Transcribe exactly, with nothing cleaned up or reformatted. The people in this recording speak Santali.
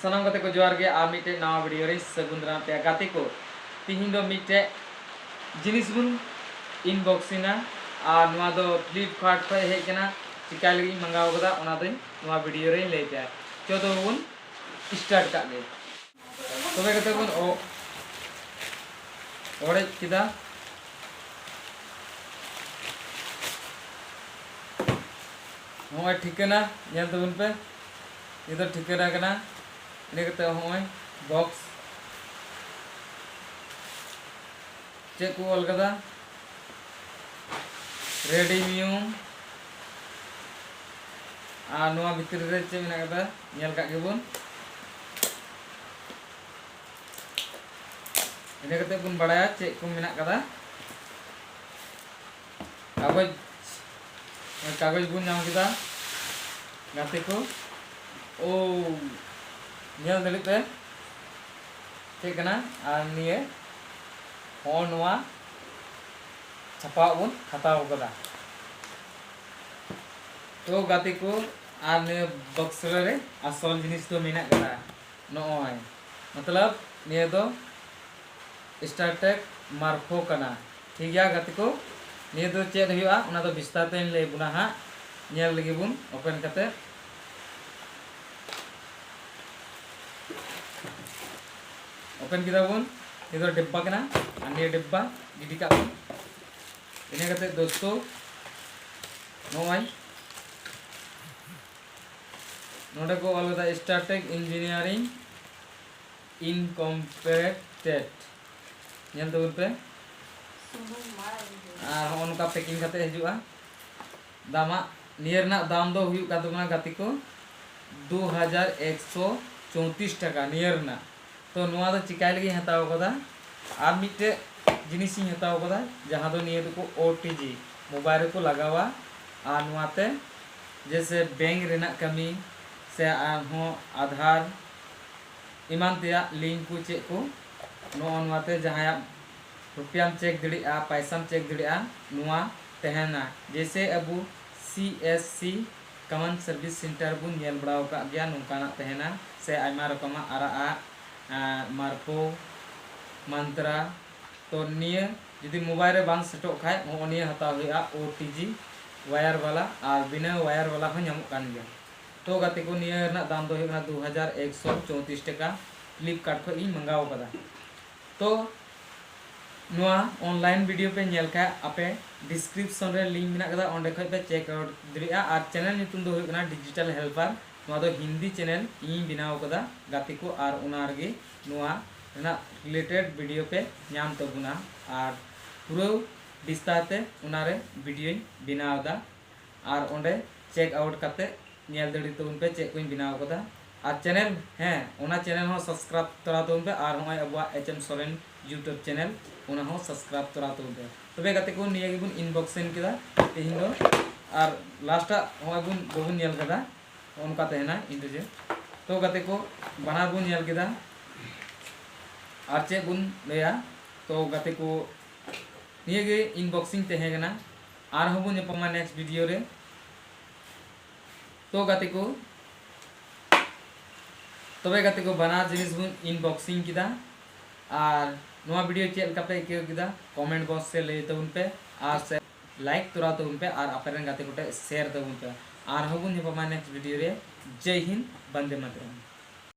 ᱥᱟᱱᱟᱢ ᱜᱟᱛᱮ ᱠᱚ ᱡᱚᱦᱟᱨ ᱜᱮ, ᱟᱨ ᱢᱤᱫᱴᱮᱡ ᱱᱟᱣᱟ ᱵᱷᱤᱰᱤᱭᱳ ᱨᱮ ᱥᱟᱹᱜᱩᱱ ᱫᱟᱨᱟᱢ ᱯᱮᱭᱟ ᱜᱟᱛᱮ ᱠᱚ᱾ ᱛᱤᱦᱤᱧ ᱫᱚ ᱢᱤᱫᱴᱮᱡ ᱡᱤᱱᱤᱥ ᱵᱚᱱ ᱟᱱᱵᱚᱠᱥᱤᱝᱟ, ᱟᱨ ᱱᱚᱣᱟ ᱫᱚ ᱯᱷᱞᱤᱯᱠᱟᱨᱴ ᱠᱷᱚᱡ ᱦᱮᱡ ᱠᱟᱱᱟ᱾ ᱪᱤᱠᱟᱭ ᱞᱟᱹᱜᱤᱫ ᱤᱧ ᱢᱟᱸᱜᱟᱣ ᱠᱟᱫᱟ, ᱚᱱᱟ ᱫᱚᱧ ᱱᱚᱣᱟ ᱵᱷᱤᱰᱤᱭᱳ ᱨᱮᱧ ᱞᱟᱹᱭ ᱯᱮᱭᱟ᱾ ᱪᱚ ᱛᱚᱵᱮ ᱵᱚᱱ ᱥᱴᱟᱨᱴ ᱠᱟᱜ ᱜᱮ᱾ ᱛᱚᱵᱮ ᱠᱟᱛᱮ ᱵᱚᱱ ᱚ-, ᱚᱲᱮᱡ ᱠᱮᱫᱟ᱾ ᱱᱚᱜᱼᱚᱭ ᱴᱷᱤᱠᱟᱹᱱᱟ, ᱧᱮᱞ ᱛᱟᱵᱚᱱ ᱯᱮ, ᱱᱤᱭᱟᱹ ᱫᱚ ᱴᱷᱤᱠᱟᱹᱱᱟ ᱠᱟᱱᱟ᱾ ᱤᱱᱟᱹ ᱠᱟᱛᱮ ᱱᱚᱜᱼᱚᱭ ᱵᱚᱠᱥ, ᱪᱮᱫ ᱠᱚ ᱚᱞ ᱠᱟᱫᱟ, ᱨᱮᱰᱤᱢᱤᱭᱩᱢ᱾ ᱟᱨ ᱱᱚᱣᱟ ᱵᱷᱤᱛᱨᱤ ᱨᱮ ᱪᱮᱫ ᱢᱮᱱᱟᱜ ᱠᱟᱫᱟ, ᱧᱮᱞ ᱠᱟᱜ ᱜᱮᱵᱚᱱ᱾ ᱤᱱᱟᱹ ᱠᱟᱛᱮ ᱵᱚᱱ ᱵᱟᱲᱟᱭᱟ ᱪᱮᱫ ᱠᱚ ᱢᱮᱱᱟᱜ ᱠᱟᱫᱟ᱾ ᱠᱟᱜᱚᱡᱽ, ᱠᱟᱜᱚᱡᱽ ᱵᱚᱱ ᱧᱟᱢ ᱠᱮᱫᱟ ᱜᱟᱛᱮ ᱠᱚ᱾ ᱳ, ᱧᱮᱞ ᱫᱟᱲᱮᱭᱟᱜ ᱯᱮ ᱪᱮᱫ ᱠᱟᱱᱟ᱾ ᱟᱨ ᱱᱤᱭᱟᱹ ᱦᱚᱸ ᱱᱚᱣᱟ ᱪᱷᱟᱯᱟᱣᱟᱜ ᱵᱚᱱ ᱦᱟᱛᱟᱣ ᱠᱟᱫᱟ᱾ ᱛᱚ ᱜᱟᱛᱮ ᱠᱚ, ᱟᱨ ᱱᱤᱭᱟᱹ ᱵᱚᱠᱥ ᱨᱮ ᱟᱥᱚᱞ ᱡᱤᱱᱤᱥ ᱫᱚ ᱢᱮᱱᱟᱜ ᱠᱟᱫᱟ᱾ ᱱᱚᱜᱼᱚᱭ, ᱢᱚᱛᱞᱚᱵ ᱱᱤᱭᱟᱹ ᱫᱚ ᱥᱴᱟᱨᱴᱮᱠ ᱢᱟᱨᱯᱷᱳ ᱠᱟᱱᱟ᱾ ᱴᱷᱤᱠ ᱜᱮᱭᱟ ᱜᱟᱛᱮ ᱠᱚ, ᱱᱤᱭᱟᱹ ᱫᱚ ᱪᱮᱫ ᱦᱩᱭᱩᱜᱼᱟ ᱚᱱᱟ ᱫᱚ ᱵᱤᱥᱛᱟᱨ ᱛᱮᱧ ᱞᱟᱹᱭ ᱵᱚᱱᱟ ᱦᱟᱸᱜ᱾ ᱧᱮᱞ ᱞᱮᱜᱮ ᱵᱚᱱ ᱳᱯᱮᱱ ᱠᱟᱛᱮ᱾ ᱳᱯᱮᱱ ᱠᱮᱫᱟ ᱵᱚᱱ, ᱱᱤᱭᱟᱹ ᱫᱚ ᱰᱤᱵᱵᱟ ᱠᱟᱱᱟ, ᱟᱨ ᱱᱤᱭᱟᱹ ᱰᱤᱵᱵᱟ ᱜᱤᱰᱤ ᱠᱟᱜ ᱵᱚᱱ᱾ ᱤᱱᱟᱹ ᱠᱟᱛᱮ ᱫᱳᱥᱛᱳ, ᱱᱚᱜᱼᱚᱭ ᱱᱚᱰᱮ ᱠᱚ ᱚᱞ ᱠᱟᱫᱟ StarTech Engineering Incorporated᱾ ᱧᱮᱞ ᱛᱟᱵᱚᱱ ᱯᱮ᱾ ᱥᱩᱱᱩᱢ ᱢᱟᱲᱟᱝ ᱨᱮ᱾ ᱟᱨ ᱦᱚᱸᱜᱼᱚ ᱱᱚᱝᱠᱟ ᱯᱮᱠᱤᱝ ᱠᱟᱛᱮ ᱦᱤᱡᱩᱜᱼᱟ᱾ ᱫᱟᱢᱟᱜ, ᱱᱤᱭᱟᱹ ᱨᱮᱱᱟᱜ ᱫᱟᱢ ᱫᱚ ᱦᱩᱭᱩᱜ ᱠᱟᱱ ᱛᱟᱵᱚᱱᱟ ᱜᱟᱛᱮ ᱠᱚ, ᱫᱩ ᱦᱟᱡᱟᱨ ᱮᱠᱥᱚ ᱪᱳᱭᱛᱨᱤᱥ ᱴᱟᱠᱟ ᱱᱤᱭᱟᱹ ᱨᱮᱱᱟᱜ᱾ ᱛᱚ ᱱᱚᱣᱟ ᱫᱚ ᱪᱤᱠᱟᱭ ᱞᱟᱹᱜᱤᱫ ᱤᱧ ᱦᱟᱛᱟᱣ ᱠᱟᱫᱟ, ᱟᱨ ᱢᱤᱫᱴᱮᱡ ᱡᱤᱱᱤᱥ ᱤᱧ ᱦᱟᱛᱟᱣ ᱠᱟᱫᱟ, ᱡᱟᱦᱟᱸ ᱫᱚ ᱱᱤᱭᱟᱹ ᱫᱚᱠᱚ OTG ᱢᱳᱵᱟᱭᱤᱞ ᱨᱮᱠᱚ ᱞᱟᱜᱟᱣᱟ᱾ ᱟᱨ ᱱᱚᱣᱟᱛᱮ ᱡᱮᱭᱥᱮ ᱵᱮᱝᱠ ᱨᱮᱱᱟᱜ ᱠᱟᱹᱢᱤ ᱥᱮ ᱟᱨᱦᱚᱸ ᱟᱫᱷᱟᱨ ᱮᱢᱟᱱ ᱛᱮᱭᱟᱜ ᱞᱤᱝᱠ ᱠᱚ ᱪᱮᱫ ᱠᱚ, ᱱᱚᱜᱼᱚ ᱱᱚᱣᱟᱛᱮ ᱡᱟᱦᱟᱸᱭᱟᱜ ᱨᱩᱯᱤᱭᱟᱢ ᱪᱮᱠ ᱫᱟᱲᱮᱭᱟᱜᱼᱟ, ᱯᱟᱭᱥᱟᱢ ᱪᱮᱠ ᱫᱟᱲᱮᱭᱟᱜᱼᱟ, ᱱᱚᱣᱟ ᱛᱟᱦᱮᱱᱟ᱾ ᱡᱮᱭᱥᱮ ᱟᱵᱚ CSC ᱠᱚᱢᱚᱱ ᱥᱟᱨᱵᱷᱤᱥ ᱥᱮᱱᱴᱟᱨ ᱵᱚᱱ ᱧᱮᱞ ᱵᱟᱲᱟ ᱟᱠᱟᱫ ᱜᱮᱭᱟ, ᱱᱚᱝᱠᱟᱱᱟᱜ ᱛᱟᱦᱮᱱᱟ ᱥᱮ ᱟᱭᱢᱟ ᱨᱚᱠᱚᱢᱟᱜ ᱟᱨᱟᱜ ᱟᱜ, ᱟᱨ ᱢᱟᱨᱯᱳ, ᱢᱟᱱᱛᱨᱟ᱾ ᱛᱚ ᱱᱤᱭᱟᱹ ᱡᱩᱫᱤ ᱢᱳᱵᱟᱭᱤᱞ ᱨᱮ ᱵᱟᱝ ᱥᱮᱴᱚᱜ ᱠᱷᱟᱡ, ᱦᱚᱸᱜᱼᱚ ᱱᱤᱭᱟᱹ ᱦᱟᱛᱟᱣ ᱦᱩᱭᱩᱜᱼᱟ, ᱳ ᱴᱤ ᱡᱤ ᱣᱟᱭᱟᱨ ᱵᱟᱞᱟ, ᱟᱨ ᱵᱤᱱᱟᱹ ᱣᱟᱭᱟᱨ ᱵᱟᱞᱟ ᱦᱚᱸ ᱧᱟᱢᱚᱜ ᱠᱟᱱ ᱜᱮᱭᱟ᱾ ᱛᱚ ᱜᱟᱛᱮ ᱠᱚ, ᱱᱤᱭᱟᱹ ᱨᱮᱱᱟᱜ ᱫᱟᱢ ᱫᱚ ᱦᱩᱭᱩᱜ ᱠᱟᱱᱟ ᱫᱩ ᱦᱟᱡᱟᱨ ᱮᱠᱥᱚ ᱪᱳᱭᱛᱨᱤᱥ ᱴᱟᱠᱟ, ᱯᱷᱞᱤᱯᱠᱟᱨᱴ ᱠᱷᱚᱡ ᱤᱧ ᱢᱟᱸᱜᱟᱣ ᱠᱟᱫᱟ᱾ ᱛᱚ ᱱᱚᱣᱟ ᱚᱱᱞᱟᱭᱤᱱ ᱵᱷᱤᱰᱤᱭᱳ ᱯᱮ ᱧᱮᱞ ᱠᱷᱟᱡ, ᱟᱯᱮ ᱰᱤᱥᱠᱨᱤᱯᱥᱚᱱ ᱨᱮ ᱞᱤᱝᱠ ᱢᱮᱱᱟᱜ ᱠᱟᱫᱟ, ᱚᱸᱰᱮ ᱠᱷᱚᱡ ᱯᱮ ᱪᱮᱠ ᱟᱣᱩᱴ ᱫᱟᱲᱮᱭᱟᱜᱼᱟ᱾ ᱟᱨ ᱪᱮᱱᱮᱞ ᱧᱩᱛᱩᱢ ᱫᱚ ᱦᱩᱭᱩᱜ ᱠᱟᱱᱟ ᱰᱤᱡᱤᱴᱟᱞ ᱦᱮᱞᱯᱟᱨ᱾ ᱱᱚᱣᱟ ᱫᱚ ᱦᱤᱱᱫᱤ ᱪᱮᱱᱮᱞ ᱤᱧ ᱵᱮᱱᱟᱣ ᱠᱟᱫᱟ ᱜᱟᱛᱮ ᱠᱚ, ᱟᱨ ᱚᱱᱟ ᱨᱮᱜᱮ ᱱᱚᱣᱟ ᱨᱮᱱᱟᱜ ᱨᱤᱞᱮᱴᱮᱰ ᱵᱷᱤᱰᱤᱭᱳ ᱯᱮ ᱧᱟᱢ ᱛᱟᱵᱚᱱᱟ᱾ ᱟᱨ ᱯᱩᱨᱟᱹ ᱵᱤᱥᱛᱟᱨ ᱛᱮ ᱚᱱᱟᱨᱮ ᱵᱷᱤᱰᱤᱭᱳᱧ ᱵᱮᱱᱟᱣ ᱮᱫᱟ, ᱟᱨ ᱚᱸᱰᱮ ᱪᱮᱠ ᱟᱣᱩᱴ ᱠᱟᱛᱮ ᱧᱮᱞ ᱫᱟᱲᱮ ᱛᱟᱵᱚᱱ ᱯᱮ ᱪᱮᱫ ᱠᱚᱧ ᱵᱮᱱᱟᱣ ᱠᱟᱫᱟ᱾ ᱟᱨ ᱪᱮᱱᱮᱞ, ᱦᱮᱸ, ᱚᱱᱟ ᱪᱮᱱᱮᱞ ᱦᱚᱸ ᱥᱟᱵᱥᱠᱨᱟᱭᱤᱵ ᱛᱚᱨᱟ ᱛᱟᱵᱚᱱ ᱯᱮ, ᱟᱨ ᱦᱚᱸᱜᱼᱚᱭ ᱟᱵᱚᱣᱟᱜ H M Soren YouTube channel, ᱚᱱᱟ ᱦᱚᱸ ᱥᱟᱵᱥᱠᱨᱟᱭᱤᱵ ᱛᱚᱨᱟ ᱛᱟᱵᱚᱱ ᱯᱮ᱾ ᱛᱚᱵᱮ ᱜᱟᱛᱮ ᱠᱚ, ᱱᱤᱭᱟᱹ ᱜᱮᱵᱚᱱ ᱟᱱᱵᱚᱠᱥᱤᱝ ᱠᱮᱫᱟ ᱛᱮᱦᱮᱧ ᱫᱚ, ᱟᱨ ᱞᱟᱥᱴᱟᱜ ᱦᱚᱸᱜᱼᱚᱭ ᱵᱚᱱ, ᱵᱟᱵᱚᱱ ᱧᱮᱞ ᱠᱟᱫᱟ, ᱚᱱᱠᱟ ᱛᱟᱦᱮᱱᱟ ᱤᱱᱴᱩ ᱡᱮ᱾ ᱛᱚ ᱜᱟᱛᱮ ᱠᱚ, ᱵᱟᱱᱟᱨ ᱵᱚᱱ ᱧᱮᱞ ᱠᱮᱫᱟ, ᱟᱨ ᱪᱮᱫ ᱵᱚᱱ ᱞᱟᱹᱭᱟ? ᱛᱚ ᱜᱟᱛᱮ ᱠᱚ, ᱱᱤᱭᱟᱹ ᱜᱮ ᱟᱱᱵᱚᱠᱥᱤᱝ ᱛᱟᱦᱮᱸ ᱠᱟᱱᱟ, ᱟᱨᱦᱚᱸ ᱵᱚᱱ ᱧᱟᱯᱟᱢᱟ ᱱᱮᱠᱥᱴ ᱵᱷᱤᱰᱤᱭᱳ ᱨᱮ᱾ ᱛᱚ ᱜᱟᱛᱮ ᱠᱚ, ᱛᱚᱵᱮ ᱜᱟᱛᱮ ᱠᱚ, ᱵᱟᱱᱟᱨ ᱡᱤᱱᱤᱥ ᱵᱚᱱ ᱟᱱᱵᱚᱠᱥᱤᱝ ᱠᱮᱫᱟ᱾ ᱟᱨ ᱱᱚᱣᱟ ᱵᱷᱤᱰᱤᱭᱳ ᱪᱮᱫ ᱞᱮᱠᱟ ᱯᱮ ᱟᱹᱭᱠᱟᱹᱣ ᱠᱮᱫᱟ, ᱠᱚᱢᱮᱱᱴ ᱵᱚᱠᱥ ᱨᱮ ᱞᱟᱹᱭ ᱛᱟᱵᱚᱱ ᱯᱮ, ᱟᱨ ᱥᱮ ᱞᱟᱭᱤᱠ ᱛᱚᱨᱟ ᱛᱟᱵᱚᱱ ᱯᱮ, ᱟᱨ ᱟᱯᱮ ᱨᱮᱱ ᱜᱟᱛᱮ ᱠᱚᱴᱷᱮᱱ ᱥᱮᱭᱟᱨ ᱛᱟᱵᱚᱱ ᱯᱮ᱾ ᱟᱨᱦᱚᱸ ᱵᱚᱱ ᱧᱟᱯᱟᱢᱟ ᱱᱮᱠᱥᱴ ᱵᱷᱤᱰᱤᱭᱳ ᱨᱮ᱾ ᱡᱟᱭ ᱦᱤᱱᱫ, ᱵᱚᱱᱫᱮ ᱢᱟᱛᱚᱨᱚᱢ᱾